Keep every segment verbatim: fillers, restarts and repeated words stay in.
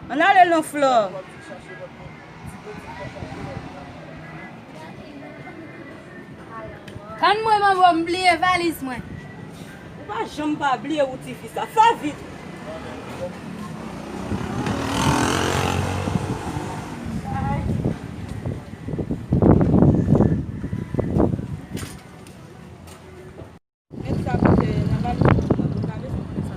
Ann ale non, Flò. Tann mwen, manbo, m bliye valiz mwen. Ou pa janm pa bliye ou tifi sa. Fè vit. Met sa kote nan valiz mwen, mwen pa bezwen konnen sa.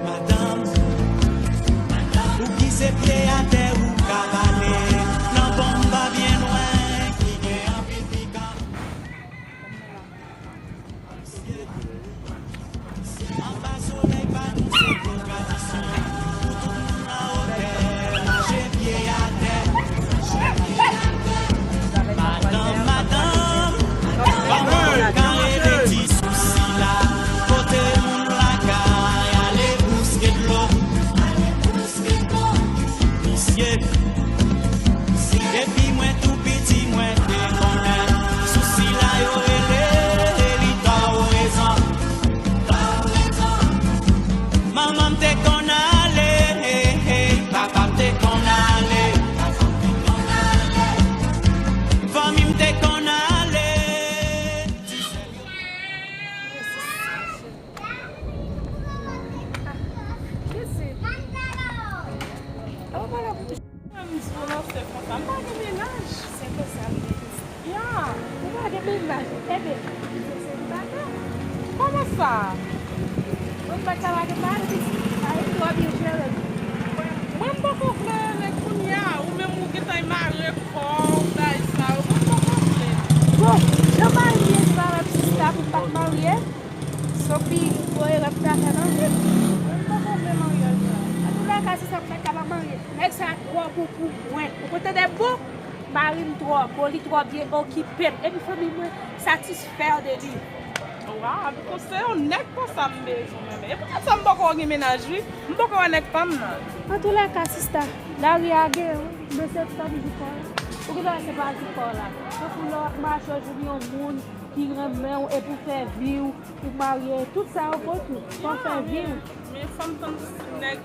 Madanm, ou ki se pye atè ou ka pale, nan bonm pa byen lwen, ki gen anpil pikan. Anba solèy pa nou se pwokasyon, pou tout moun an otè, mache pye atè. Madanm, madanm, kòman w ka rete ti sousi la? Kote moun lakay, ale bouske dlo. Misye, depi mwen tou piti, mwen te konnen. Sousi la yo rele li tòrezon. Manman m te konn ale, papa m te konn ale, fanmi m te konn ale. M di w nan se konsa, m pa gen mennaj. Se konsa m ye. Ya. Ou pa gen mennaj, ebe, ou se selibatè. Kòman sa? Mwen pa ka lage mari, mari m twò byen jere m. Mwen m poko vle nèg kounye a, ou menm ou gentan mare kò w, bagay sa yo, mwen m poko vle. Bon, jan mari m ye, se pa menm sista pou m pa t marye. Sophie, voye rèv ta fè nan vi m. Mwen m poko vle maryaj la. Antoulèka, se sa m fè ka pa marye. Nèg sa twò bon pou mwen. Ou konn tande bon? Mari m twò bon, li twò byen okipe m. Epi fanmi mwen satisfè de li. Waw, se yon nèg konsa m bezwen, men. E poutèt sa m poko gen mennaj, wi. M poko wè nèg pa m nan. Antoulèka, sista, lari a gen, wi. Men se tankou jikò la. Ou gentan wè se pa jikò la. Tankou lè w ap mache, w jwenn yon moun ki renmen w epi w fè vi w, ou marye, tout sa yo bon tou. Fò w fè vi w. Men fò m tann nèg,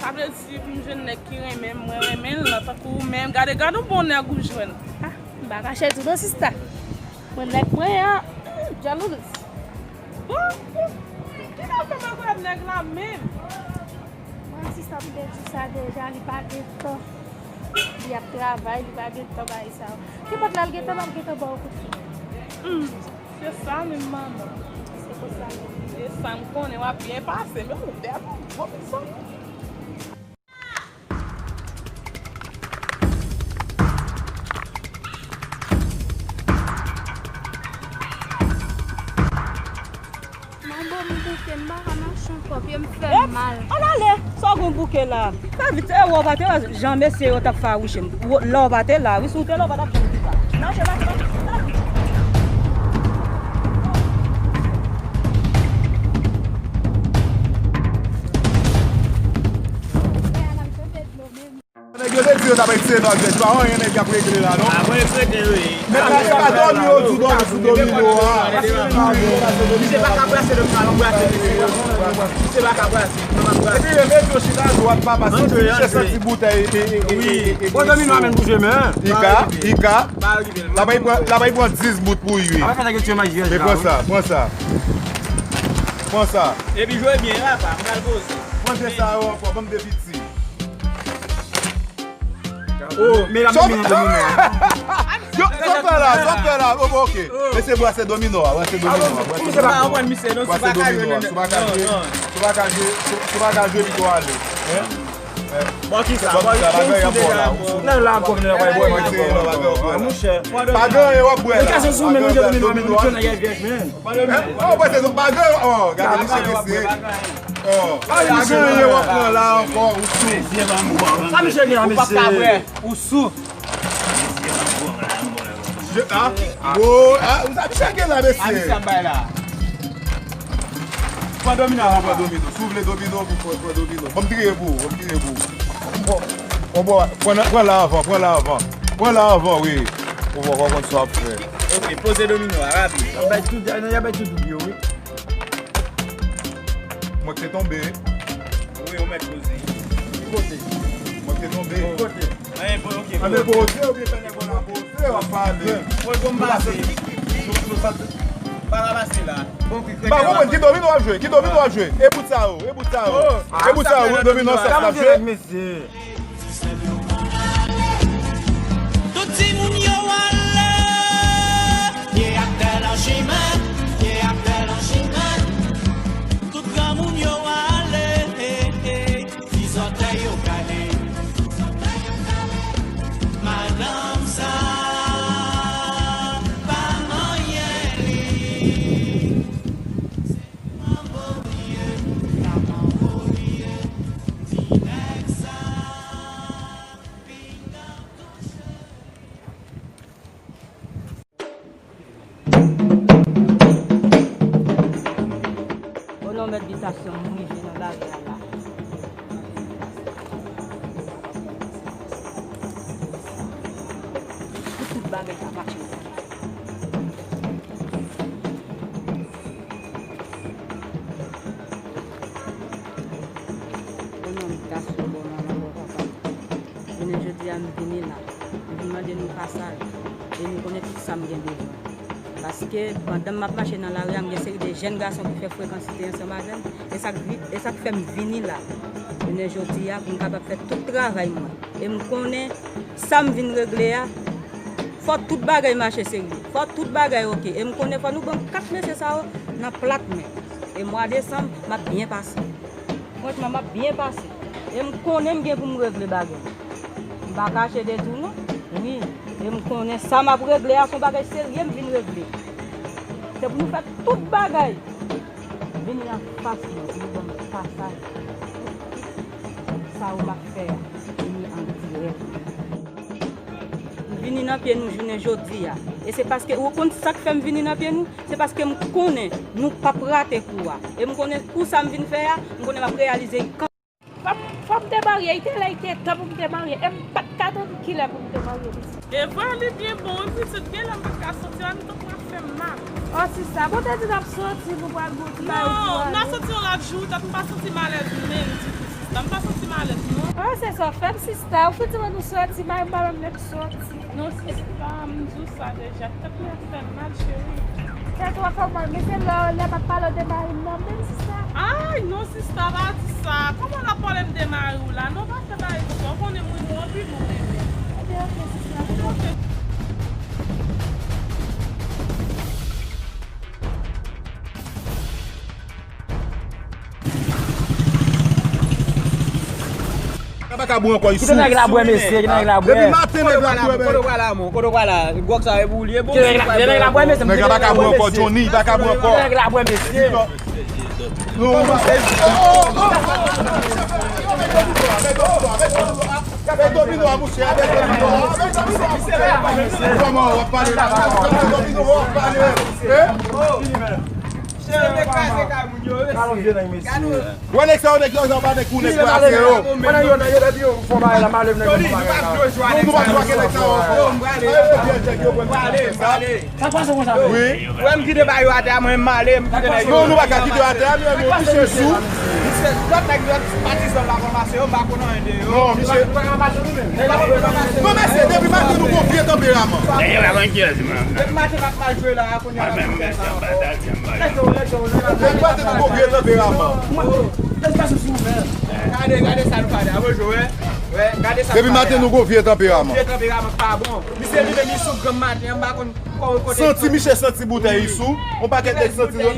sa vle di pou m jwenn nèg ki renmen m, mwen renmen l, tankou ou menm. Gade, gade yon bon nèg ou jwenn. Ah, m pa kache tou non, sista. Mwen nèg mwen an, hmm, djalouz. Bon, ki nan fè mwen konnen nèg la menm? Mwen, sista, m te di sa deja, li pa gen tan. Li ap travay, li pa gen tan bay sa yo. Nenpòt lè l gen tan, l ap gen tan ba w kout fi. Hmm, se sa menm, manman. Se konsa menm. Se sa m konnen, w ap byen pase, men ou tèlman gwo, mezanmi. Manbo m bouke, m pa ka mache ankò, pye m fè m mal. Ann ale! Sa w gen w bouke la? Fè vit, e wè w pa te la, jan mesye yo t ap fawouche m. Lè w pa te la, wi, si w te la, w pa t ap janm di sa. Mache, mache, mache, mache. Nèg yo te di yo t ap retire nòt vèt, pa anyen nèg y ap regle la, non? Ah, mwen regle, wi. Nèg la te ka dòmi, yo di dòmi sou domino a. Misye pa ka brase lòt la, l ap brase misye. Misye pa ka brase, l ap brase. Epi yo mete yo chita dwat, papa, si misye santi boutèy, e, e, e, e, e, e, bon, domino a menm bouje, men. Ika, Ika. L ap pran, l ap pran dis bout pou ui. Papa fè nèg yo tire maji. Men pran sa, pran sa. Pran sa. Epi jwe byen, papa, m pral poze. Pran de sa yo ankò, ban m de piti. Oh, men la, men nan domino a. Yo, sa w fè la, sa w fè la. Oh, bon, ok. Men se brase domino a, brase domino a, brase domino a. Brase domino a. Si w pa ka jwe, si w pa ka jwe, si w pa ka jwe, li tou ale. Hein? Bon, kisa? Bon, kisa? Bagay ap bon la. Nan la, kòm nan, bagay ap bon. Monchè. Pa gen anyen w ap bwè la. Kase sou men, domino a, domino a, men. Oh, pa gen, oh, gade misye, mesye. Oh, pa gen anyen w ap pran la ankò, ou sou. Sa misye gen la, mesye? Ou p ap ka bwè, ou sou. Je, ah, oh, ah, ou sa misye gen la, mesye? Ah, misye ap bay la. Pran domino, pran domino. Si w vle domino, pran domino. Ban m triye pou ou, ban m triye pou ou. Bon, bon, bon, pran, pran la avan, pran la avan. Pran la avan, wi. Ou va konn sa w ap fè. Ok, poze domino a, rapid. Y ap bay tout, y ap bay tout doub yo, wi. Mwen k te tonbe. Wi, ou mèt poze. Ki kote? Mwen k te tonbe. Ki kote? Anyen, bon, ok. Anben poze oubyen fè nèg la poze, w ap pale. Mwen bon pase. Pa ka pase la. Bon, ki krèk la? Pa konprann, ki domino w ap jwe? Ki domino w ap jwe? E bout sa yo, e bout sa yo. E bout sa yo, domino sa w ap jwe? Tout timoun yo ale, pye atè nan chimen, pye atè nan chimen. Tout granmoun yo ale, ti zòtèy yo kale. Madanm sa pa manyen li. O non, mèt bitasyon, m rive nan lari a la. Pou tout bagay ka mache. O non, bitasyon, bon, manman, bon, papa. Jounen jodi a, m vini la. M vin mande nou pasaj. E nou konnen tout sa m gen bezwen. Paske pandan m ap mache nan lari a, m gen seri de jèn gason ki fè frekansite ansanm avè m. E sa k vi-, e sa k fè m vini la. Jounen jodi a, pou m kapab fè tout travay mwen. E m konnen sa m vin regle a, fò tout bagay mache serye. Fò tout bagay oke. E m konnen fò nou ban m kat mesye sa yo nan plat men. E mwa desanm, m ap byen pase. Franchman, m ap byen pase. E m konnen m gen pou m regle bagay. M pa kache de di w non. Wi. E m konnen sa m ap regle a se yon bagay serye m vin regle. Se pou nou fè tout bagay. Vini anfas mwen, pou nou ban m pasaj. Sa yo m ap fè a, vini an dirèk. M vini nan pye nou jounen jodi a. E se paske, ou konn sa k fè m vini nan pye nou? Se paske m konnen nou p ap rate kou a. E m konnen kou sa m vin fè a, m konnen m ap reyalize l kanmenm. Fò m, fò m te marye, li te lè li te tan pou m te marye. E m pa t ka tann kilè pou m te marye, mesye. E vre, li byen bon, wi, pitit, genlè m pa t ka soti, an, tankou ap fè m mal. O, sista, bon, te di n ap soti, nou pral bouti bagay pou ale. Non, n a soti yon lòt jou, tèt m pa santi m alèz menm ditou, sista. M pa santi m alèz, non. A, se sa w fè m, sista. Ou fin di mwen nou soti, mari m pa menm ret soti. Non, sista, m di w sa deja, tèt mwen ap fè m mal, cheri. Tèt ou ap fè w mal, men se lè, lè m ap pale w de mari m nan menm, sista. Ay, non, sista, pa di sa. Kòman w ap pale m de mari w la? Non, pa fè bagay konsa. Ou konnen mwen, mwen anpil ou renmen. Ebyen, oke, sista. Ebyen, oke. Nèg la pa ka bwè ankò, li sou. Kite nèg la bwè, mesye, kite nèg la bwè. Depi maten, nèg la bwè, bwè. Kote w pral la, mon? Kote w pral la? Gwòg sa yo bouyi, bon. Kite nèg la, kite nèg la bwè, mesye. Nèg la pa ka bwè ankò, Johnny, li pa ka bwè ankò. Kite nèg la bwè, mesye. Non, ou pa. Avèk domino a, mouche, avèk domino a. Kòman w ap pale la? Avèk domino a w ap pale. Hein? Wè nèg sa yo, nèg yo, yo pa nèg kou, nèg kwase yo. Non, nou pa jwe ak nèg sa yo ankò. Wi. Wè m kite bagay yo atè a, mwen m ale, m kite nèg yo. Non, nou pa ka kite yo atè a, men misye sou. Misye, lòt nèg, lòt patizan pa konn pase yo, m pa konn anyen de yo. Non, misye. Non, mesye, depi maten nou gon vye tanperaman. Nèg yo pa konn kiyès, man. Depi maten m ap mal jwe la, kounye a m ap fè sa ankò. Depi maten nou gon vye tanperaman. Gade, gade sa nou fè a, wè, wè, gade sa nou fè a. Depi maten nou gon vye tanperaman. Vye tanperaman pa bon. Misye li menm li sou granm maten an, m pa konn kòman kote. Santi, misye santi boutèy li sou. On pakèt nèg santi yo.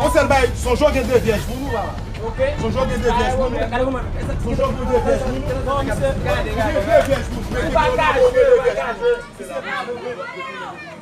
On sèl bagay, sonje w gen de vyèj pou nou, papa. Sonje w gen de vyèj pou nou. Sonje w gen de vyèj pou nou. Gade, gade, gade. Ou gen de vyèj pou nou. Mete yo nan de vyèj pou nou.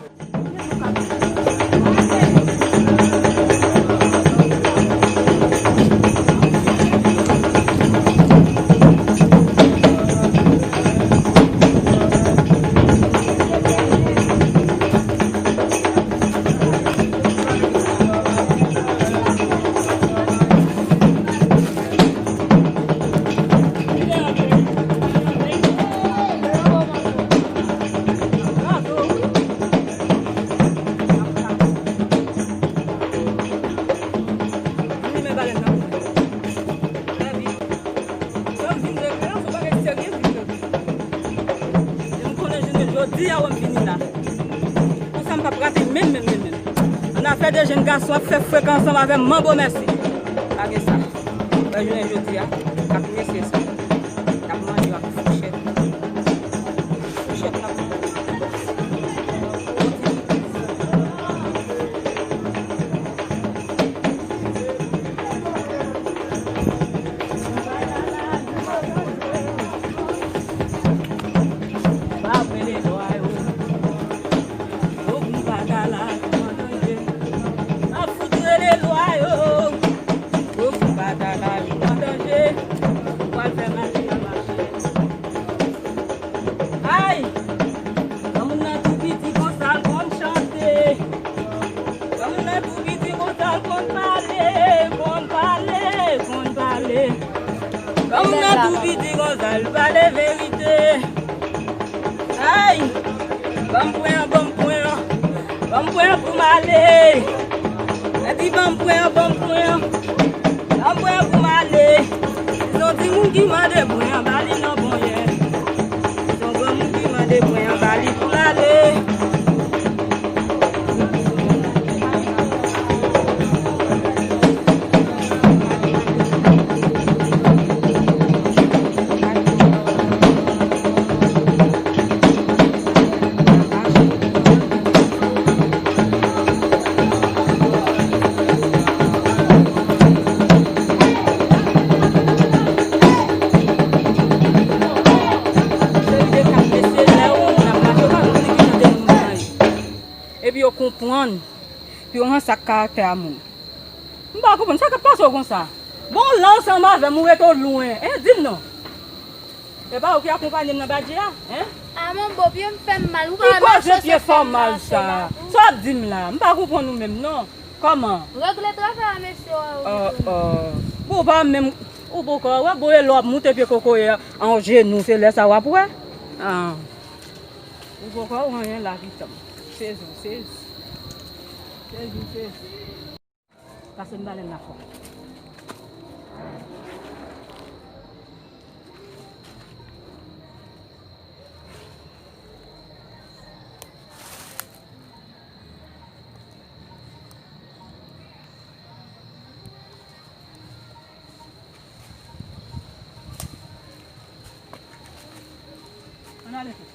Fè de jenn gason ap fè frek ansanm avè m, manbo mèsi. Pa gen sa. Wè jounen jodi a, ak mesye sa, n ap manje yo ak fouchèt. Fouchèt n ap manje. Pa rele lwa yo. Yo pou m pa ta la, m an danje. M ap fout rele lwa yo. Yo pou m pa ta la, m an danje. Ou pral fè mache a mache. Ay! Granmoun nan tou piti konsa l konn chante. Granmoun nan tou piti konsa l konn pale, konn pale, konn pale. Granmoun nan tou piti konsa l pale verite. Ay! Ban m pwen an, ban m pwen an. Ban m pwen an pou m ale. Mèt di ban m pwen an, ban m pwen an. Ban m pwen an pou m ale. Si se yon timoun ki mande pwen an, ba li nan ponyèt. Si se yon granmoun ki mande pwen an, ba li pou l ale. Epi yo konprann, pi yo ranse ak karaktè a moun. M pa konprann sa k ap pase w konsa. Bon, w la ansanm avè m, ou rete w lwen. Hein, di m non. E pa ou ki akonpanye m nan badji a, hein? A manbo, pye m fè m mal. Ou pa wè m ap mache sot fè m mache la tou. Sa w ap di m la? M pa konprann ou menm non. Kòman? Regle travay a mesye w. Oh, oh. Bon, ou pa menm, ou poko wè, bon, e lè w ap moute pye kokoye an jenou, se lè sa w ap wè. Ah. Ou poko wè anyen la, pitit. Sezi w, sezi. Sezi w, sezi. Pase m bale l la fò. Ann ale tou.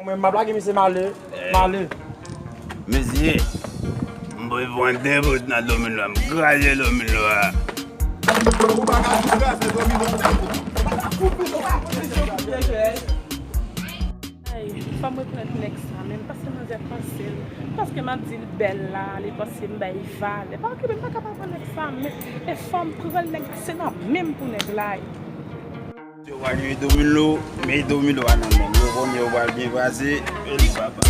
Mwen, m ap lage misye male, male. Mesye, m bezwen de bout nan domino a, m kraze domino a. Ou pa ka kraze domino a. Ay, fò m rekonèt nèg sa, men m panse manzè panse l. Paske m ap di l bèl la, li panse m bay valè. Pa okipe m, pa ka pa pran nèg sa, men e fò m pran l, nèg la, se nan men m pou nèg la ye. Yo pral jwe domino, men domino a nan men yo, konbyen yo pral byen pase, e li papa.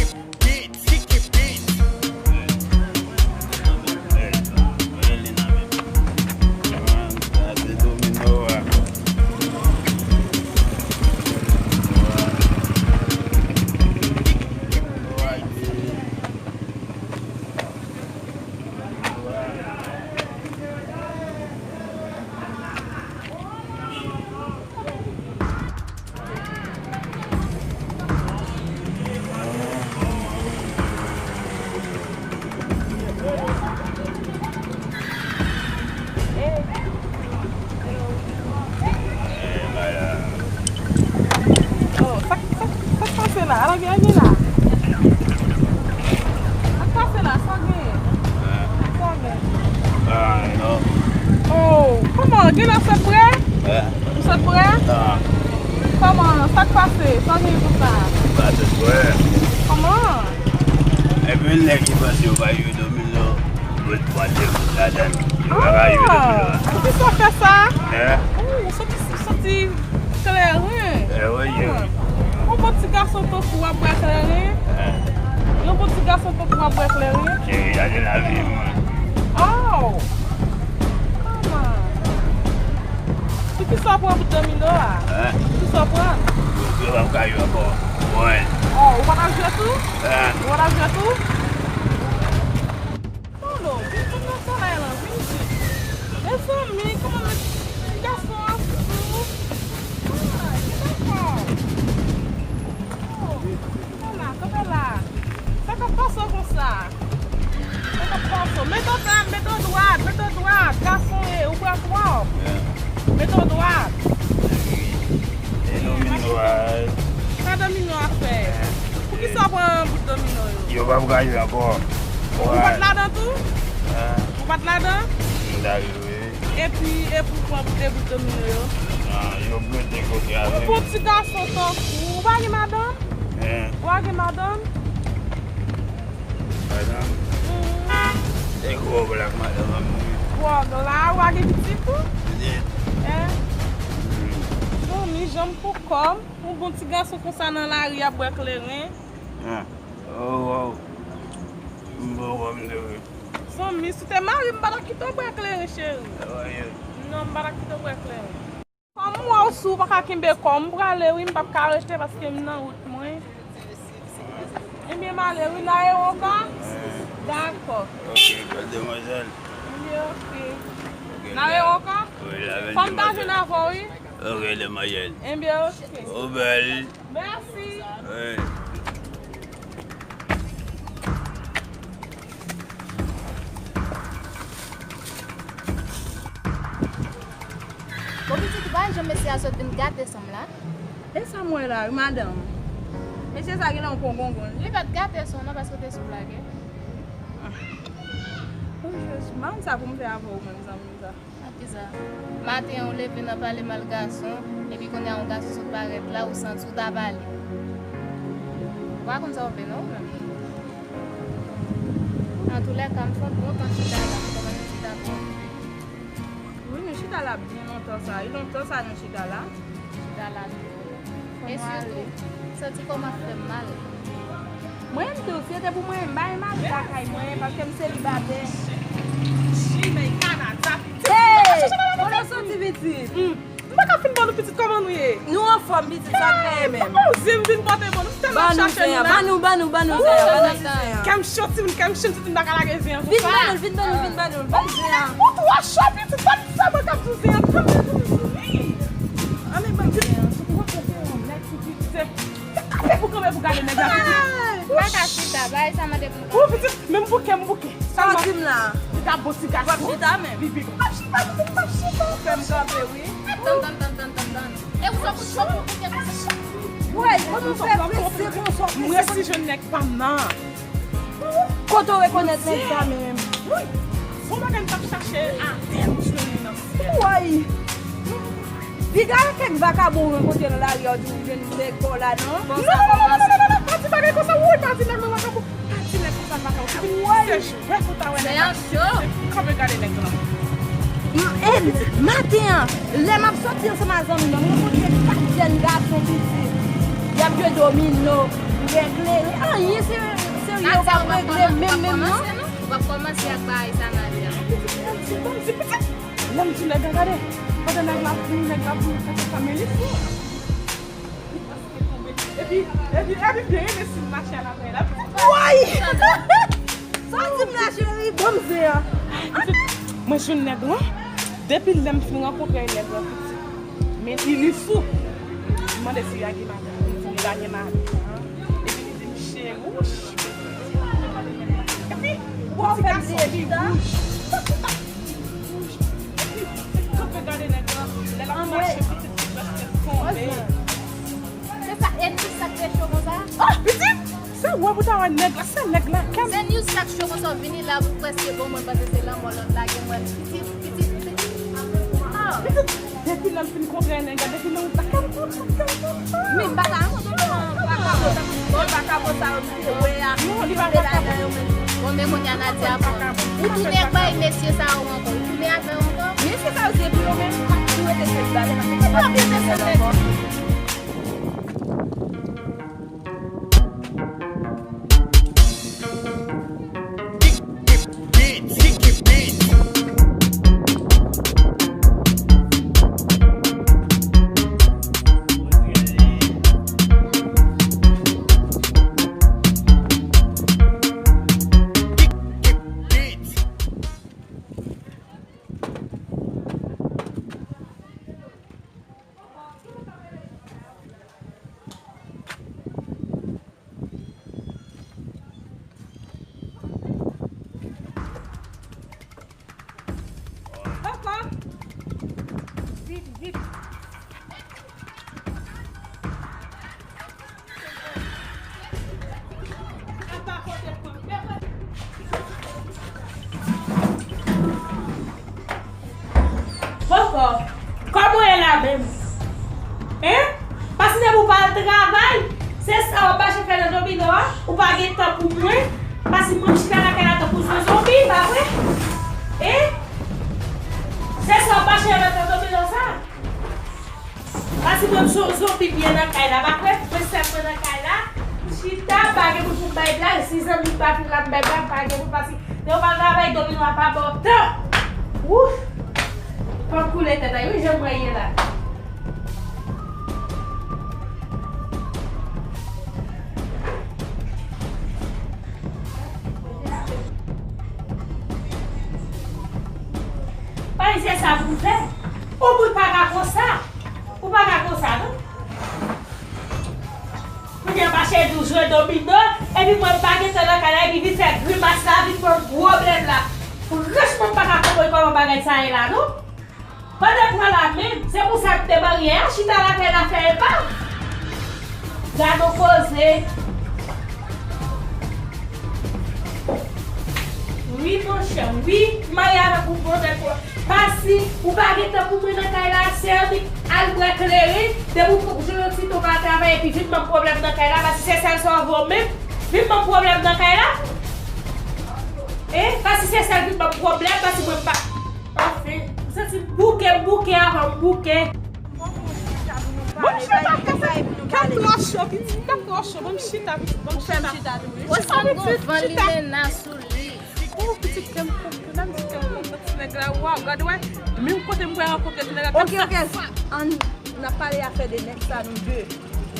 Oh, sa, sa, sa k pase la? Ala gen, gen la. Sa k pase la? Sa gen? Sa gen? Ah, non. Oh, kòman? Gen la sot prè? Ou sot prè? Kòman? Sa k pase? Sa gen tout la? Kòman? Epi nèg ki panse yo pa jwe domino, yo t pwale ladan. Yo pa ka jwe domino a. Poukisa w fè sa? Ou soti, soti kleren. Yon bon ti gason tankou w ap bwè kleren. Yon bon ti gason tankou w ap bwè kleren. Cheri, gade lavi mwen. Oh! Kòman? Poukisa w pran bout domino a? Poukisa w pran? Yo p ap ka jwe ankò. Mwen. Oh, ou pa t ap jwe tou? Ou pa t ap jwe tou? Non, non, vin tout nan solèy Mete w dwat, gason ye, ou bwè twòp. Mete w dwat. E domino a. Sa domino a fè? Poukisa w pran bout domino yo? Yo p ap ka jwe ankò. Ou pa t ladan tou? Ou pa t ladan? M ta rive. Epi, epi w pran de bout domino yo? Ah, yo prete kote avè m. Ou bon ti gason tankou. Ou pa gen madanm? Ou pa gen madanm? Madanm? Te gwo blak madanm an mwen. Gwòg la, ou pa gen pitit tou? Pitit. Zanmi, janm pou kòm, yon bon ti gason konsa nan lari ap bwè kleren. Oh, oh. M bon kòm de wi. Zanmi, si w te mari m, m pa ta kite w bwè kleren, cheri. Non, m pa ta kite w bwè kleren. Kòm m wè w, si w pa ka kenbe kò w, m prale wi, m p ap ka rete paske m nan wout mwen. Ebyen, m ale wi, nan aewoka? Dakò. Ok, bèl demwazèl. Ebyen, ok. Nan aewoka? Wi, la bèl demwazèl. Fò m ta jwenn avè w wi. Ok, demwazèl. Ebyen, ok. Ou bèl. Mèsi. Wi. Bon, pitit, ou pa wè jan mesye a sot vin gate san m la? E sa m wè la wi, madanm? Mesye sa genlè yon pongongon. Li pa t gate san w non, paske w te sou blage. O Jezi, m pa konn sa pou m fè avè w menm, zanmi m sa. Ak kisa? Maten an, ou leve nan pale mal gason, epi kounye a yon gason sot parèt la, ou santi w ta pale. Ou pa konn sa w fè non, ou menm. Antoulèka, m fè yon bon tan chita la, m kòmanse chita twòp. Wi, nou chita la byen lontan sa. E lontan sa nou chita la? Chita la twòp. E sitou, santi kò m ap fè m mal. Mwen menm tou, si se te pou mwen, m pa renmen al lakay mwen, paske m selibatè. Jimey Kanada. Hey! Kote w soti, pitit? M pa ka fin ban nou pitit, kòman nou ye? Nou anfòm, pitit, sa k fè menm? Kòman w di m vin pote ban nou? M tèlman ap chache nou la. Ban nou, ban nou, ban nou zen an, ban nou zen an. Kè m cho, timoun, kè m cho, timoun, m pa ka lage zen an konsa. Vin ban nou, vin ban nou, vin ban nou, ban nou zen an. Ou twò cho, pitit, ban m sa mwen k ap di w zen an, tann mwen pou m di w li. Ann, ban m zen an, sou pou w zen an, nèg sou pitit. Kanpe pou kanpe pou gade nèg la, pitit. M pa ka chita, bagay sa mande pou m kanpe. Ou pitit, menm bouke m bouke. Sa w di m la? Li ta bon ti gason. W ap chita menm? Li big. M ap chita, pitit, m ap chita. Ou fè m kanpe, wi. Tann, tann, tann, tann, tann, tann. E ou sòt pou cho pou bouke konsa. Woy, kòman w fè prese konsa, w prese konsa? M resi jwenn nèg pa m nan. Kote w rekonèt nèg sa menm? Wi. Bon bagay m t ap chache atè m jwenn li nan syèl. Woy. Piga kèk vakabon w rankontre nan lari a, w di w jwenn nèg pa w la, non? Non, non, non, non, non, non, pa di bagay konsa, woy, pa di nèg nan vakabon. Pa di nèg konsa vakabon. Woy. Se jwèt ou ta wè nèg la. Se kanpe gade nèg la. M, e, maten an, lè m ap soti ansanm ak zanmi m nan, m rankontre kat jèn gason pitit. Y ap jwe domino, regle, anyen serye yo p ap regle menm, menm, non. W ap kòmanse ak bagay sa, Nadia. Pitit, pitit, pitit. Lè m di nèg la, gade, pandan nèg la ap vini, nèg la ap vini, fè sa, men li fou. Li prèske tonbe. Epi, epi, epi byen renmen si m mache al avè l. Woy! Sa w di m la, cheri? Ban m zen an. Mwen jwenn nèg lan. Depi lè m fin rankontre nèg lan, pitit. Men li, li fou. M mande si li gen madanm. Li di li pa gen madanm. Epi li di m cheri. Epi, ti gason ki wouj. Kanpe gade nèg lan, lè l ap mache, pitit li prèske tonbe. Se sa, e ni sa k te cho konsa? Oh, pitit! Se wè pou ta wè nèg la, se nèg la, kèm. Se ni sa k cho konsa, w vini la, pou prèske bon, mwen panse se lanmò lòt la gen mwen. Pitit, pitit, pitit. Oh. Pitit, depi lè m fin kontre nèg la, depi nan wout la, kèm kontan, kèm kontan. Men m pa ta rankontre nan vakabon, bon, vakabon sa yo, m te wè a. Non, li pa vakabon. Bon, men kounye a Nadia pran. Ou tounen ak bay mesye sa yo ankò. Ou tounen avè yo ankò. Mesye sa yo se pou yo menm, ou rete selibatè, paske ou pa vle mesye ankò. Domino a, ou pa gen tan pou mwen, pase mwen chita lakay la tankou yon zonbi, pa vre? E? Se sa w mache nan tan domino sa? Pase mwen zo-, zonbi byen nan kay la, pa vre? Mwen sèl mwen nan kay la, m chita, pa gen moun pou m bay blag, si zanmi m pa vin la m bay blag, pa gen moun pase, lè w pa travay, domino a pa ba w tan. Wouf! Fò m koule tèt la, wi, jan mwen ye la. Pa di se sa pou fè. Yon moun pa ka konsa. Ou pa ka konsa, non. Kounye a mache di w jwe domino, epi mwen m pa gen tan nan kay la, epi vin fè grimas la, vin pran pwoblèm la. Franchman, m pa ka konprann kòman bagay sa ye la, non. Pandan pran la menm, se pou sa m te marye a, chita lakay la fè epa. Gad on koze. Wi, monchè, wi, m marye avèk ou pou nèg ou. Pase, ou pa gen tan pou mwen nan kay la, se annik al bwè kleren, depi w jwenn yon ti tan w pa travay, epi vin ban m pwoblèm nan kay la, pase se sèl sa w voye menm, vin ban m pwoblèm nan kay la. E, pase se sèl vin ban m pwoblèm, pase mwen pa. Anfen, m santi m bouke, m bouke avan m bouke. Bon, chita, kèk twò cho, pitit, kèk twò cho. Bon, chita, pitit, bon, chita. Chita, pitit, chita. Oh, pitit, kè m kontan, m di kè m kontan, ti nèg la, waw, gad, wè. Menm kote m kwè rankontre ti nèg la, ok, ok. Ann, n ap pale afè de nèg sa, nou de.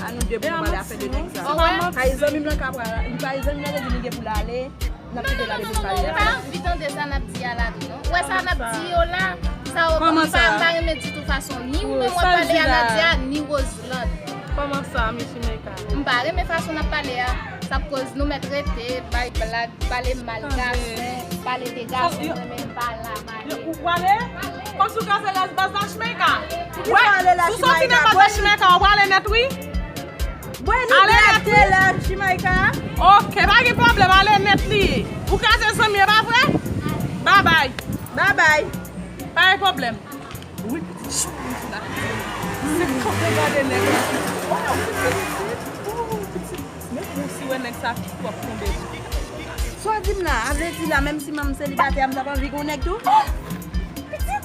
A nou de pou nou pale afè de nèg sa. Kay zanmi m nan ka pral, li pa zanmi m nan te di li gen pou l ale. N ap kite la depi pale la. Non, non, non, non, non, mwen pa anvi tande sa n ap di a la tou, non. Ou wè sa n ap di yo la, sa yo, m pa, m pa renmen ditou fason ni mwen mwen pale a Nadia, ni Roseland. Kòman sa, Miss Jamaica? M pa renmen fason n ap pale a. Sa k koz nou mèt rete, bay blag, pale mal gason, pale de gason, mwen menm m pa la, m ale. Ou prale? Kòmsi w kraze lès baz la, Jamaica? Wè, si w soti nan baz la, Jamaica, w prale nèt, wi. Bwè nou ale nèt, wi. Oke, pa gen pwoblèm, ale nèt li ye. Ou kraze zanmi an, pa vre? Babay. Babay. Pa gen pwoblèm. Wi, pitit, chou, pitit la. Se kanpe gade nèg la. Waw, pitit, pitit. Ou, pitit. Men ou si wè nèg sa twòp tonbe. Sa w di m la, a vle di la, menm si m selibatè, m t ap anvi gon nèg tou? Oh! Pitit!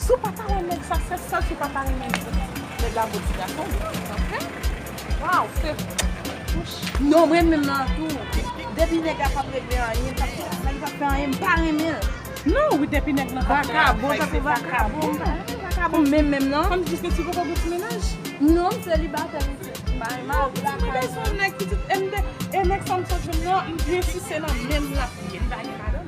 Si w pa ta wè nèg sa, se sèl si w pa ta renmen nèg la, bò ti gason, ok? Waw, se, wouch. Non, mwen menm nan tou. Depi nèg la p ap regle anyen, l p ap fè, l p ap fè anyen, m pa renmen l. Non, wi, depi nèg lan p ap fè anyen, se vakabon, se vakabon. Vakabon menm, menm, non. Kòm jis ke ti poko gen ti mennaj. Non, m selibatè, mesye. M pa renmen l, m pa renmen l. Mwen bezwen yon nèg pitit, e m de, e nèg sa m sot jwenn nan, m byen si se nan menm l ap ye, li pa gen madanm.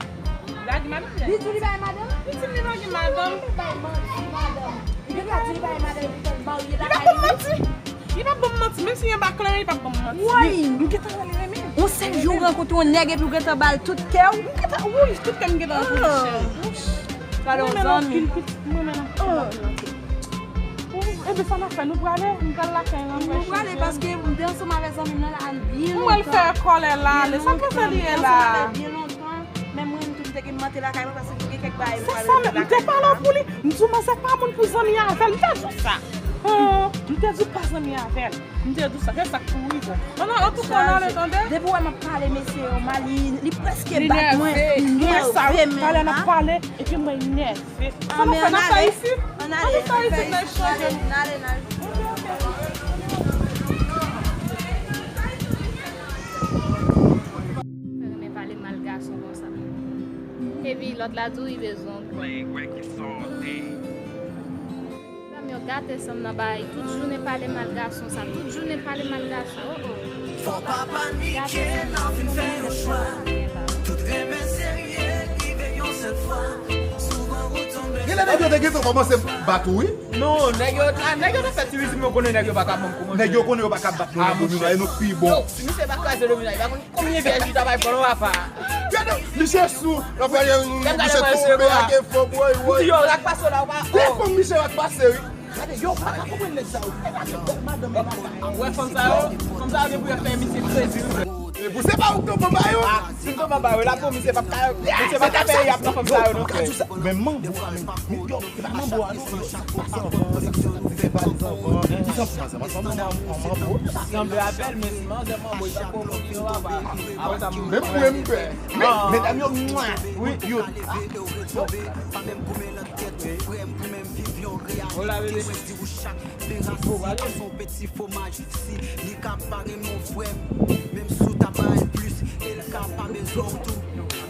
Li pa gen madanm, li di li pa gen madanm. Li di li pa gen madanm. Li pa gen madanm. Li gentan di li pa gen madanm, li gentan marye lakay li. Li p ap ban m manti. Li p ap ban m manti. Menm si li anba kleren, li p ap ban m manti. Woy! M gentan wè li renmen m. Yon sèl jou w rankontre yon nèg epi w gentan ba l tout kè w. M gentan, woy, tout kè m gentan rankontre cheri. Pale yon zanmi. Mwen menm anpil pitit, mwen menm anpil. Enben, sa n ap fè? Nou prale? M pral lakay la, m pral chanje. Nou prale paske m te ansanm avèk zanmi m nan la byen lontan. Mwen l fè kòlè la, ale. Sa k fè sa li ye la? Byen lontan. Men mwen menm tou, m te gen mante lakay mwen paske m gen kèk bagay m pral regle lakay mwen la. Se sa menm, m te pale w pou li. M di w, manzè pa moun pou zanmi avè l. M te di w sa. Oh, m te di w pa zanmi avè l. M te di w sa. Se sa k pou rive. Non, non, antouka, n ale, tande. Depi w wè m ap pale mesye yo mal, li, li prèske bat mwen. Li nève. Li nève, men. Talè n ap pale, epi mwen nève. Sa n ap fè, n ap fè isit? Ann ale, ann fè isit, n al chanje. N ale, n ale. Fè renmen pale mal gason konsa. Epi lòt la di w li bezwen w. Zanmi yo gate san m nan bay tout jounen pale mal gason sa, tout jounen pale mal gason. Oh, oh. Fò pa panike, n ap fin fè yon chwa. Tout renmen serye, rive yon sèl fwa. Souvan ou tonbe. Genlè nèg yo te gentan kòmanse bat ou, wi. Non, nèg yo, ah, nèg yo te fè ti rizib, yo konnen nèg yo pa ka ban m kòmanse. Nèg yo konnen yo pa ka bat nou nan domino, e nou k pi bon. Yo, si misye pa kraze domino, li pa konn konbyen vèj li ta bay pran non, papa. Gade, misye sou, l ap gade, misye tonbe ak efò, woy, woy. Yo, rak pase la, ou pa. Lè fòm misye rak pase, wi. Gade, yo, pa ka konprann nèg sa yo. Ou wè fanm sa yo? Fanm sa yo gen pou yo fè misye kredi, wi. Pou se pa ou k tonbe anba yo. Ah, si m tonbe anba yo, la pou misye p ap ka, misye p ap ka fè y ap nan fanm sa yo non, frè. Men manbo a, men, men, yo, se pa manbo a non, yo, se anfan, se pa zanfan, se anfan, se anfan, manbo. Sanble avè l, men si manzè manbo, li pa ko konprann yo, papa. Apre sa, m menm mwen m pè. Men, medam yo, mwa, wi, yo. Hola, bebe. Ti fomaj, si li ka pa renmen w frè m, menm si w ta bay plis, e l ka pa bezwen w tou.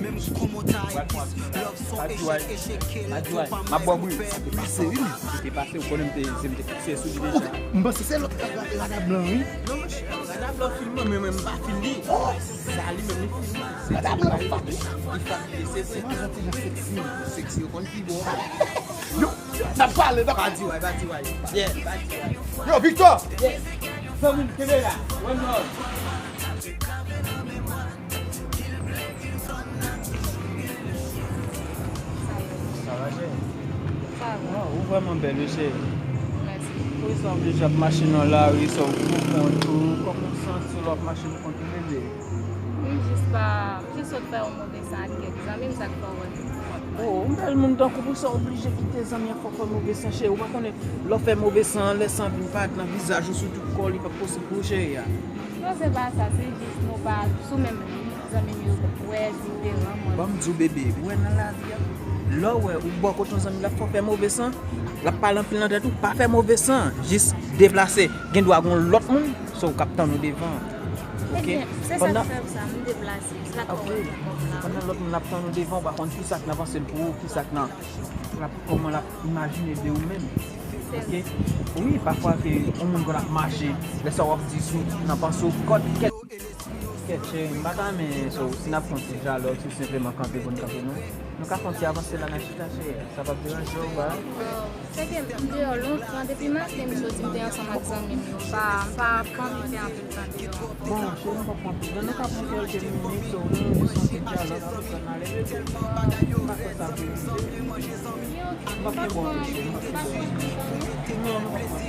Menm kòman w ta ekis, love son echèk, echèk, ke l tou pa mèt fè plis. Li te pase, ou konnen m te, se m te fikse sou li deja. M panse se lòt rada blan, wi. Non, monchè, rada blan fin mwen, men mwen m pa fin li. Sa li menm li fin li. Rada blan, li pa fin. Li pa fin li, se vre. Se yon ti jan seksi. Seksi, yo konn pi bon. Yo, n ap pale, n ap... Badi way, badi way. Yeah, badi way. Yo, Victor! Yeah. Zanmi m, kenbe la. One love. Sa va, cheri? Sa va. Waw, ou vrèman bèl, wi, cheri. Mèsi. Poukisa w oblije ap mache nan lari san w pou kont ou? Kòman w santi w lè w ap mache pou kont ou, bebe? M jis pa, m jis sot fè yon move san ak kèk zanmi m, sa k fè w wè m. Oh, yon bèl moun tankou w, poukisa w oblije kite zanmi an fè w fè move san, cheri? Ou pa konnen lè w fè move san an, lè san an vin parèt nan vizaj ou, sou tout kò w, li p ap posib pou ou, cheri a. Non, se pa sa, se jis nou pa sou menm liy, zanmi m yo wè diferan mwen. Ban m di w, bebe, ou wè nan lavi a, lè w wè ou bò kote yon zanmi, l ap fè w fè move san, l ap pale anpil nan tèt ou, pa fè move san, jis deplase. Gen dwa gen yon lòt moun, so, k ap tann ou devan. Ok? Ebyen, se sa k fè m sa, m deplase. Se sa k fè w wè m nan kòb la. Pandan lòt moun ap tann ou devan, ou pa konn kisa k nan panse l pou ou, kisa k nan, l ap, kòman l ap imajine de ou menm. Ok? Wi, pafwa ke yon moun konn ap mache, lè sa w ap di sou, nan panse w, kòd, kèt, kèt, cheri, m pa ta renmen, so, si n ap fè yon ti dyalòg, si w senpleman kanpe pou n kanpe, non. Nou ka fè yon ti avanse la nan chita, cheri. Sa p ap deranje w, ba? Oh, se ke m deyò lontan, depi maten m soti, m te ansanm ak zanmi m yo. M pa, m pa, pa anvi fè anpil tan deyò. Bon, cheri, m konprann. Bon, nou ka pran kèlke minit, so, nou, nou santi dyalòg, apre sa, n ale, bebe. M pa kwè sa vle rive. M p ap gen bon, cheri, m p ap gen bon. Non, nou konprann.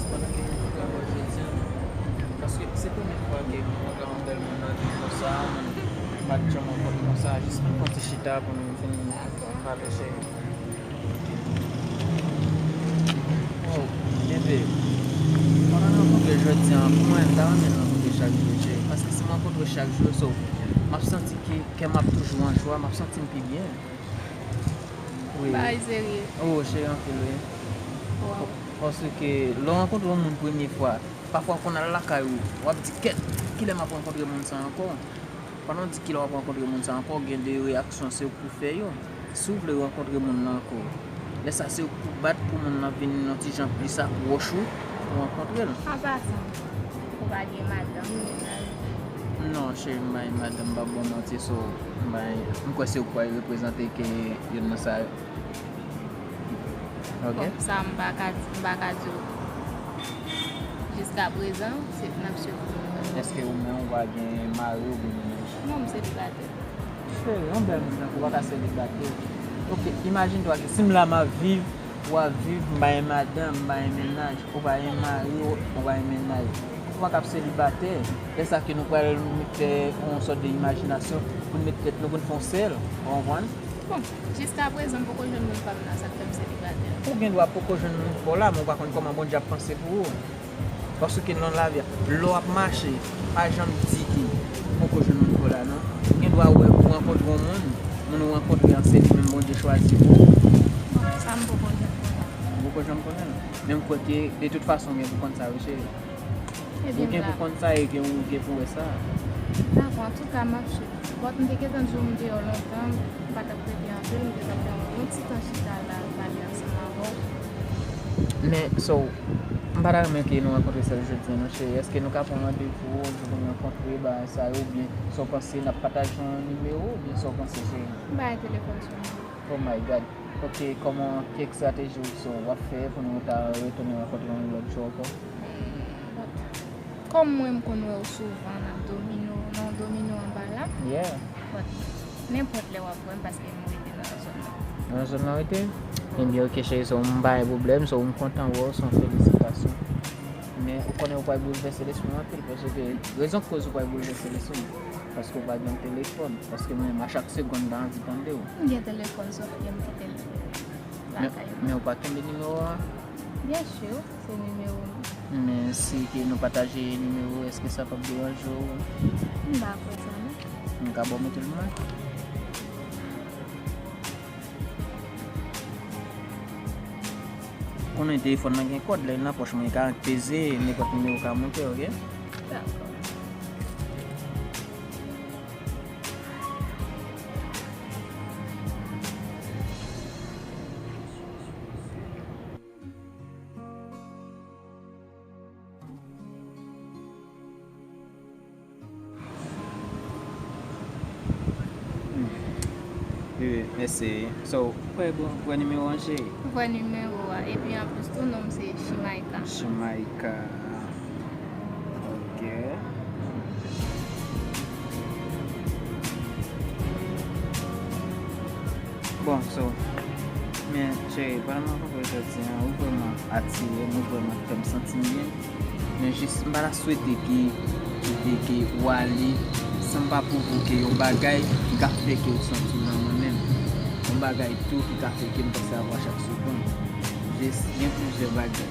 Pandan ke nou pran travay jodi a, paske se premye fwa ke mwen rankontre yon bèl moun nan vi konsa, mwen pa t janm rankontre konsa, jis nou pran ti chita pou nou vin pale, cheri. Oh, bebe, pandan nou rankontre jodi a, pou mwen, m ta renmen nou rankontre chak jou, cheri, paske si m rankontre chak jou, so, m ap santi ke kè m ap toujou an jwa, m ap santi m pi byen. Wi. Bagay serye. Oh, cheri anpil, wi. Waw. Paske lè w rankontre yon moun premye fwa, pafwa w konn al lakay ou, w ap di, "Kèt, kilè m ap rankontre moun sa ankò?" Pandan w di, "Kilè w ap rankontre moun sa ankò?" Gen de reyaksyon, se ou k pou fè yo. Si w vle rankontre moun nan ankò, lè sa se ou k pou bat pou moun nan vin yon ti jan plis apwòch ou, pou rankontre l. An pasan, ou pa gen madanm, mennaj? Non, cheri, m pa gen madanm, m p ap ba w manti, so, m pa gen, m kwè se ou k pral reprezante ke youn nan sa yo. Ok. Bon, sa m pa ka di, m pa ka di w. Jiskaprezan, se n ap swiv pou nou wè. Èske ou menm ou pa gen mari oubyen mennaj? Non, m selibatè. Cheri, yon bèl moun tankou w pa ka selibatè. Ok, imajine twa ke si m la m ap viv, w ap viv, m pa gen madanm, m pa gen mennaj, ou pa gen mari, ou pa gen mennaj. Ou pa ka ap selibatè. Lè sa ke nou pral fè yon sòt de imajinasyon pou n met tèt nou, pou n fè yon sèl, ou konprann? Bon, jiskaprezan, m poko jwenn moun pa m nan, sa k fè m selibatè. Ou gen dwa poko jwenn moun pa w la, men ou pa konn kòman Bondye ap panse pou ou. Paske nan lavi a, lè w ap mache, pa janm di ke ou poko jwenn moun pa w la, non. Ou gen dwa wè ou rankontre yon moun, moun ou rankontre an se li menm Bondye chwazi pou ou. Bon, sa m poko janm konnen. Ou poko janm konnen l. Men m kwè ke, de tout fason, ou gen pou konn sa, wi, cheri. Ou gen pou konn sa e gen, ou gen pou wè sa. Dakò, antouka, m ap swiv. But m te gentan di w m deyò lontan, m pa t ap rete anpil, m te t ap fè yon bon ti tan chita la, pale ansanm avè w. Men, so, m pa ta renmen ke nou rankontre sèl jodi a, non, cheri. Èske nou ka pran randevou, yon jou pou nou rankontre, bagay sa yo, oubyen sa w panse, n ap pataje yon nimewo, oubyen sa w panse, cheri? M pa gen telefòn sou mwen. Oh my God. Ok, kòman, ki estrateji w, so, w ap fè pou nou ta retounen rankontre yon lòt jou ankò? But, kòm mwen, m konn wè w souvan nan domino, nan domino anba la. Yeah. But, nenpòt lè w ap wè m, paske m rete nan zòn nan. Nan zòn nan rete? Ebyen, ok, cheri, so m pa gen pwoblèm, so m kontan wè w, se yon felisitasyon. Men, ou konnen ou pral boulvèse lespri m anpil, paske rezon k koz ou pral boulvèse lespri m, paske ou pa gen telefòn, paske mwen menm, a chak segonn, m ta anvi tande w. M gen telefòn, sòf ke m kite l lakay mwen. Men ou pa kenbe nimewo a? Byen si, se nimewo m. Men si ke nou pataje nimewo, èske sa p ap deranje w? M pa kwè sa, non. M ka ba w mete l mwen? Konnen telefòn nan gen kòd, lè l nan pòch mwen, li ka peze, nenpòt nimewo ka monte, ok? Dakò. Wi, mèsi. So, ou kwè bon, ou kwè nimewo an, cheri? M kwè nimewo a. Epi anplis tou, non m se Shimaika. Shimaika. Ok. Bon, so, men, cheri, pandan m ap jodi a, ou vrèman atire m, ou vrèman fè m santi m byen. Men jis, m pa ta swete ke, ke, ke ou ale san m pa pwovoke yon bagay ki ka fè ke ou santi w nan mwen menm. Yon bagay tou ki ka fè ke m panse avè w chak segonn. Jis, gen plizyè bagay.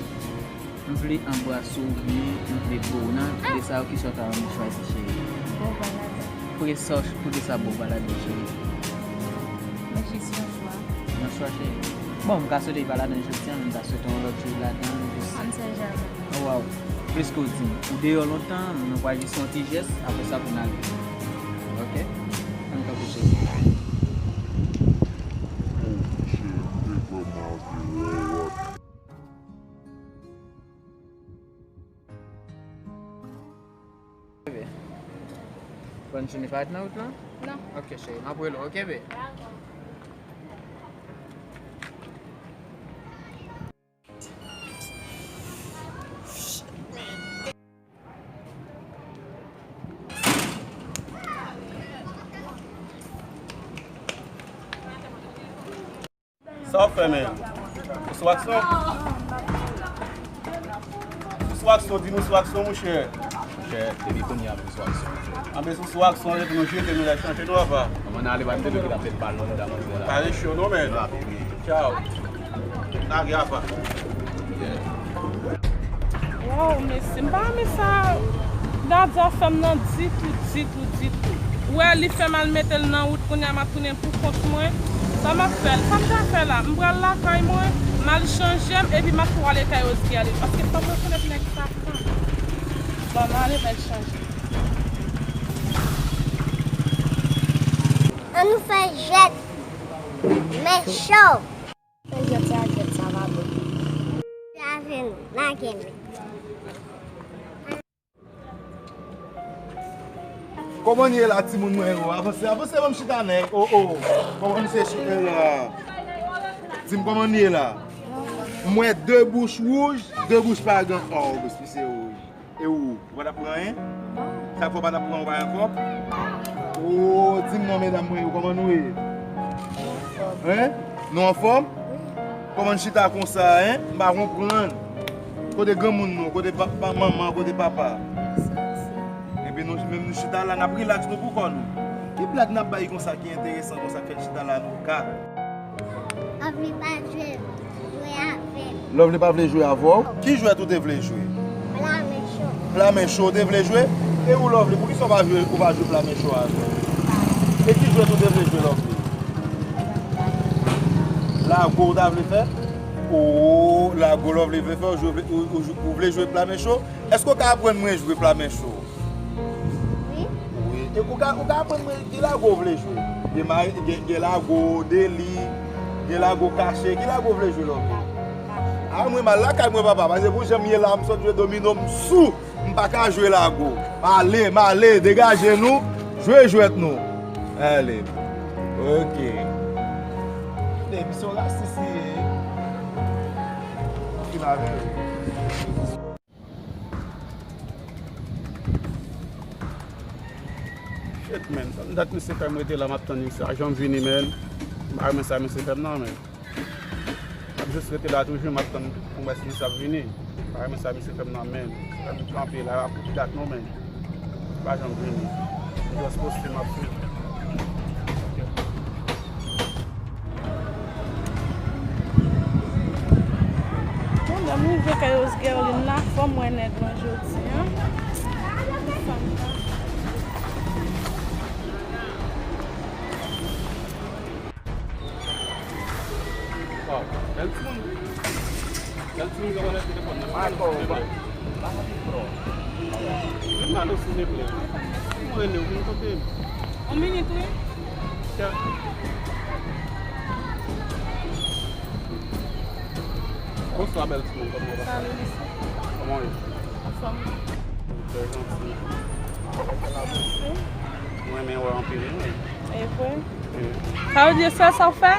M vle anbrase w byen, m vle bo w nan, de sa yo, kisa w ta renmen chwazi, cheri? Bo w pa ladan. Poukisa, poukisa bo w pa ladan, cheri? Men jis yon chwa. Yon chwa, cheri. Bon, m ka swete li pa ladan jodi a, men m ta swete yon lòt jou ladan, jis. On sait jamais. Oh, waw. Pliske w di m. Ou deyò lontan, nou pral jis fè yon ti jès, apre sa pou n ale. Ok? Ann tankou cheri. Oh, cheri, m te vrèman anvi wè w. Bonne journée, pa ret nan wout lan? Non. Ok, cheri, m ap rele w, ok, babe? Dakò. Sa w ap fè, menm? Ou sou aksyon? Ou sou aksyon, di nou sou aksyon, monchè. Monchè, depi kounye a, m sou aksyon, monchè. Anben, si w sou aksyon, epi nou jete, nou lè chanje, nou apa. Kòman n ale, pa m te dwe kite ap fè bal nan mouda manzè la. Pa rechè, non, men. Rapid, wi. Tchaw. Lage apa. Yeah. Waw, mesye, m pa renmen sa Nadia fè m nan ditou, ditou, ditou. Ou wè, li fè m al mete l nan wout, kounye a m ap tounen pou kont mwen. Sa m ap fè l? Sa m ta fè la? M pral lakay mwen, m al chanje m, epi m ap tou ale kay Osguerlin, paske fòk mwen konèt nèg sa pran. Bon, m ale, m al chanje. Ann nou fè jwèt men cho. Fè jwèt sa, jwèt sa pa bon. Lave nou, lage men. Kòman n ye la, timoun mwen yo? Avanse, avanse, ban m chita, nèg. O, o. Kòman misye chita la? Di m kòman n ye la? M wè de bouch wouj, de bouch pa gen. O, misye wouj. E ou, ou pa t ap pran anyen? Sa k fè w pa t ap pran, ou pa gen kòb? O, di m non, medam mwen yo, kòman nou ye? Hein? Nou anfòm? Kòman n chita konsa, hein? M pa konprann. Kote granmoun nou? Kote pa, pa, manman? Kote papa? Epi nou menm nou chita la, n ap rilaks nou pou kò nou. Ki blag n ap bay konsa ki enteresan konsa k fè n chita la nou kat? Lovely pa vle jwe avè m. Lovely pa vle jwe avè w? Ki jwèt ou te vle jwe? Pla men cho. Pla men cho ou te vle jwe? E ou, Lovely, poukisa w pa jwe, ou pa jwe pla men cho avè m? E ki jwèt ou te vle jwe, Lovely? Lago ou ta vle fè? O, lago Lovely vle fè, ou jwe, ou, ou, ou vle jwe pla men cho? Èske w ka aprann mwen jwe pla men cho? Wi. Wi. E ou ka, ou ka aprann mwen ki lago w vle jwe? Gen ma-, gen, gen lago deli, gen lago kache. Ki lago w vle jwe, Lovely? Lago kache. A, mwen m al lakay mwen, papa, paske pou jan m ye la, m sot jwe domino, m sou. M pa ka jwe lago. M ale, m ale, degaje nou, jwe jwèt nou. Ale. Ok. Depi se yon rasis li ye. Fin avè l. Shit, man. Sa dat misye fè m rete la, m ap tann li, sa janm vini, man. Pa renmen sa misye fè m nan, men. M ap jis rete la toujou, m ap tann pou m wè si misye ap vini. Pa renmen sa misye fè m nan, men. Fè m kanpe la, ap dat non, men. Pa janm vini. M just poste, m ap swiv. Bon, lè m rive kay Osgerlin la, fò m wè nèg lan jodi a. Sa m ta. Waw, bèl timoun. Bèl timoun k ap anlè telefòn nan. Vin la non, silvouplè. Mwen rele w, vin kote m. Yon minit, wi. Bonswa, bèl timoun, kòman w ap? Salut, Lisa. Kòman w ye? Anfòm. Ou trè janti. Mèsi. Mwen renmen wè w anpil, wi. E vre? Wi. Sa vle di se sèl sa w fè?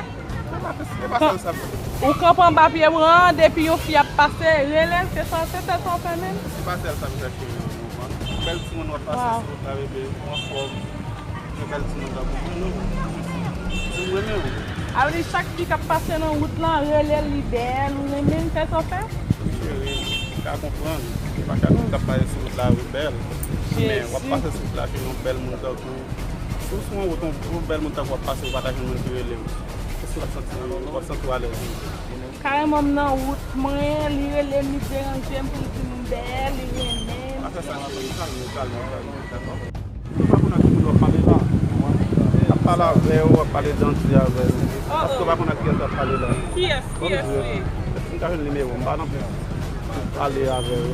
Se pa, se pa sèl sa m fè. Ou kanpe anba pye mwen an, depi yon fi ap pase, rele l, se sa, se sèl sa w fè menm? Se pa sèl sa m fè, cheri, non, non. Bèl timoun w ap pase sou wout la, bebe, ou anfòm. Gen bèl timoun tankou mwen, non. Di m renmen w. Sa vle di chak fi k ap pase nan wout lan, rele l, li bèl, ou renmen l, se sa w fè? Cheri, ou ka konprann. Se pa chak moun k ap pase sou wout la wi bèl. Men w ap pase sou wout la, cheri, yon bèl moun tankou w. Si w sou yon wout, yon, yon bèl moun tankou w ap pase, ou pa ta jwenn moun ki rele w. Èske w ap santi, w ap santi w alèz wi. Kareman m nan wout mwen, li rele m, li deranje m pou l di m bèl, li renmen m. Pa fè sa, cheri, kalme w, kalme w, kalme w, dakò? Ou pa konn ak ki moun w ap pale la. W ap pale avè w, w ap pale janti avè l. Paske w pa konn ak kiyès w ap pale la. Kiyès? Kiyès li ye? Èske m ka jwenn nimewo w? M pa nan plis pale avè w.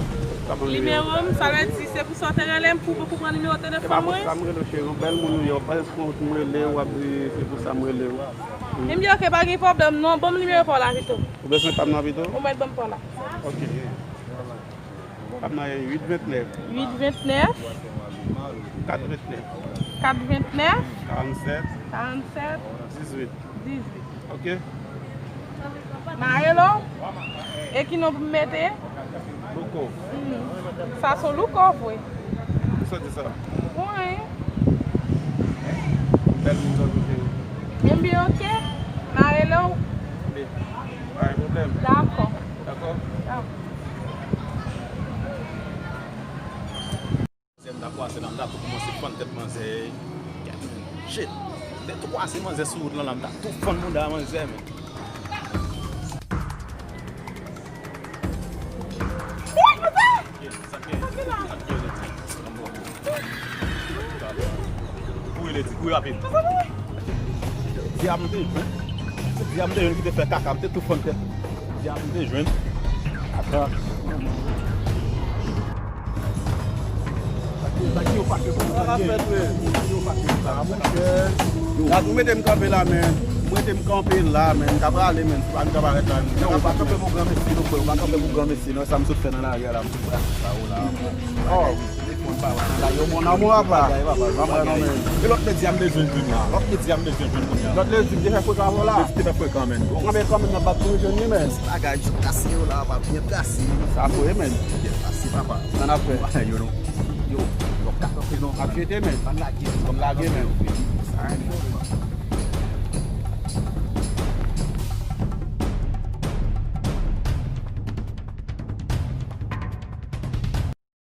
Nimewo m, sa vle di se pou sa w te rele m, pou, pou pran nimewo telefòn mwen? E pa pou sa m rele w, cheri. Yon bèl moun ou ye, w ap pale sou wout, m rele w, w ap di se pou sa m rele w. M di, ok, pa gen pwoblèm, non, ban m nimewo pa w la pito. Ou bezwen pa m nan pito? Ou mèt ban m pa w la. Ok. Pa m nan uit vennèf. Uit vennèf. Kat vennèf. Kat vennèf. Karannsèt. Karannsèt. Dizuit. Dizuit. Ok. Marelo? E ki non pou m mete? Louko. Hmm. Sa se Louko vre. Ou sot di sa? Wi. Bèl moun sa kote. Ebyen, ok. Marelo? Ebyen, pa gen pwoblèm. Dakò. Dakò? Dakò. Manzè m ta kwase la, m ta tou kòmanse fann tèt manzè. Shit. M te tou kwase manzè sou wout lan la, m ta tou fann mouda manzè, men. Kouri, Leti, kouri rapid. Dyab m te jwenn. Se dyab m te jwenn ki te fè kaka, m te tou fann tèt. Dyab m te jwenn. Ata. Sa ki, sa ki yo pase pou sa ki yo pase pou sa, monchè. Gad, ou mete m kanpe la, men. Ou mete m kanpe la, men. M ta prale, men. Se pa m ka parèt la, men. Non, ou pa kanpe pou granmesi, non, frè. Ou pa kanpe pou granmesi, non. Sa m sot fè nan lari a la, m sot brase sa, ou la. Oh. Telefòn pa wè. Sa yo, mon amour, apa. Bagay, papa, bagay. E lòt ledi a m bezwen jwenn la. Lòt ledi a m bezwen jwenn kounye a. Lòt ledi m te fè frekan avè w la. Ledi te fè frekan, men. Bon. Mwen men kanmenm nan bat pou jwenn li, men. Bagay, j ap trase yo la, pa byen trase. Sa vre, men. Byen trase, papa. Sa n ap fè? Yo, non. Yo, yo, ka kanpe, non. Ap jete, men. Pa n lage. Pa n lage, men. Sa, men.